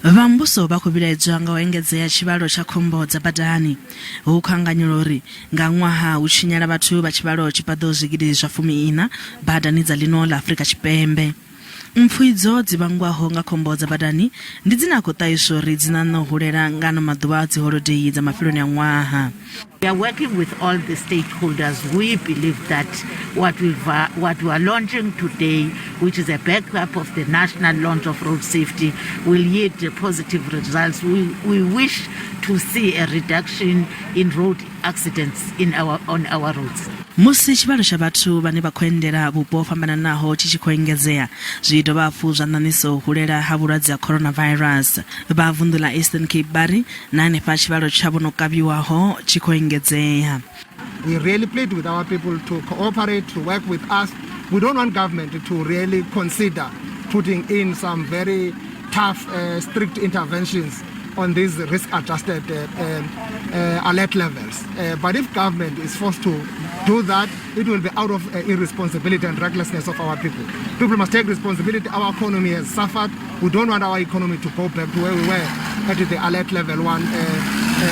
Vha muvhuso vha khou vhilaedzwa nga u engedzea tshivhalo tsha khombo dza badani. Hu khou anganyelwa uri nga ṅwaha hu tshinyala vhathu vha tshivhalo tshi paḓaho zwigidi zwa fumi-iṋa badani dza ḽino ḽa Afrika Tshipembe. Mpfu idzo dzi vhangwaho nga khombo dza badani ndi dzine ha khou ṱahiswa uri dzi ṋaṋa u hulela nga ano maḓuvha a dziholodei dza mafheloni a ṅwaha. We are working with all the stakeholders. We believe that what, we've, what we are launching today, which is a backup of the national launch of road safety, will yield positive results. We, we wish to see a reduction in road accidents in our, on our roads. Musi tshivhalo tsha vhathu vhane vha khou endela vhupo ho fhambananaho tshi tshi khou engedzea, zwi dovha hafhu zwa ṋaṋisa u hulela ha vhulwadze ha coronavirus. Vha vunḓu ḽa Eastern Cape vha ri na hanefha tshivhalo tsha vho no kavhiwaho tshi khou engedzea. We really plead with our people to cooperate, to work with us. We don't want government to really consider putting in some very tough, strict interventions on these risk-adjusted alert levels. But if government is forced to do that, it will be out of irresponsibility and recklessness of our people. People must take responsibility. Our economy has suffered. We don't want our economy to go back to where we were at the alert level one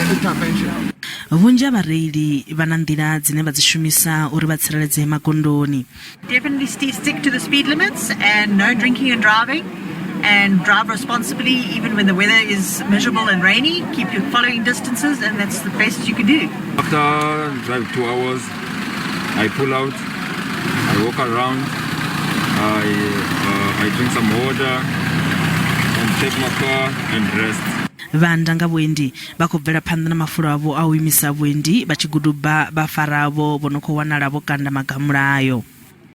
intervention. Vhunzhi ha vhareili vha na nḓila dzine vha dzi shumisa uri vha tsireledzee magondoni. Definitely stick to the speed limits and no drinking and driving and drive responsibly even when the weather is miserable and rainy. Keep your following distances and that's the best you can do. After drive 2 hours, I pull out, I walk around, I drink some water, and take my car and rest. Vha ndanga vhuendi vha khou bvela phanḓa na mafulo avho a u imisa vhuendi vha tshi guduba vha faravho vho no khou wanala vho kanda maga mulayo.